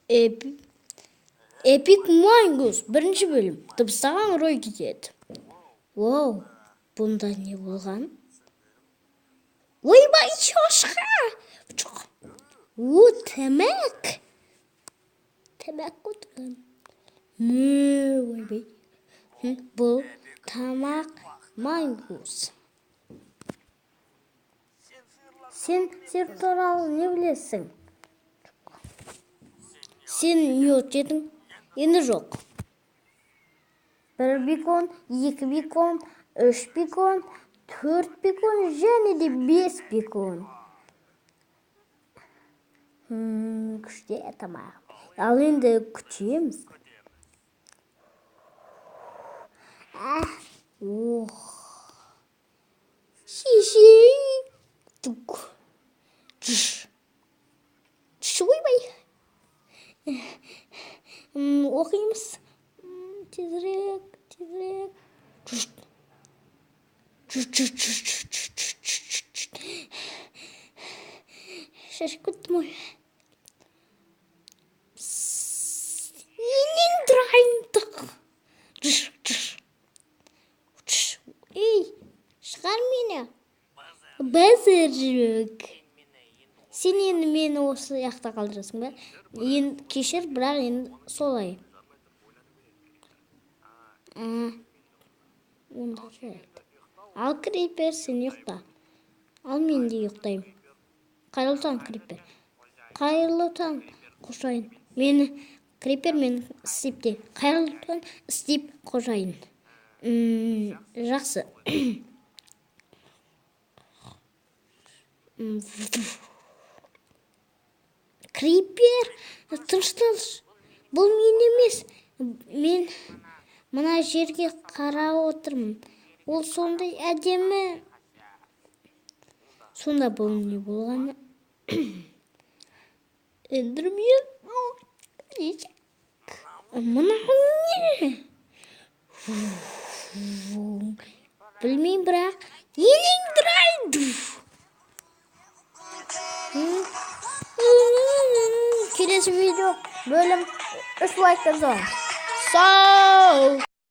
Эпик Мангус, бірінші бөлім. Дыбыстаған Рой кетеді. Воу, бұнда не болған? Ойбай, шошқа! О, тамақ! Тамақ отырған. Мө, ойбай. Бұл тамақ Мангус. Сен сиыр туралы не білесің? Сен мед жедің, енді жоқ. 1 бекон, 2 бекон, 3 бекон, 4 бекон және де 5 бекон. Күшті тамақ. Ал енді күтеміз. Ох. Шеше. Тук. Тш. Тш, ойбай. Оқимыз. Тезірек, тезірек. Тш. Тш, тш, тш, тш, тш, тш, тш, тш. Шашып кеттім ғой. Енең дайындық. Тш, тш. Тш. Ей, шығар мені. Базар жоқ. Сен енді мені осы жақта қалдырасың ба? Енді кешір, бірақ енді солай. Онда жарайды. Ал Крипер, сен ұйықта. Ал мен де ұйықтаймын. Қайырлы таң, Крипер. Қайырлы таң, қожайын. Мені Крипер, мен Стивте. Қайырлы таң, Стив қожайын. Жақсы. Крипер, тынышталшы. Бұл мен емес. Мен мына жерге қарап отырмын. Ол сондай әдемі. Сонда бұл не болғаны? Эндермен. Мынау не? Білмеймін, бірақ елеңдірайды. Келесі видео бөлім 3 лайктан соң. Сау!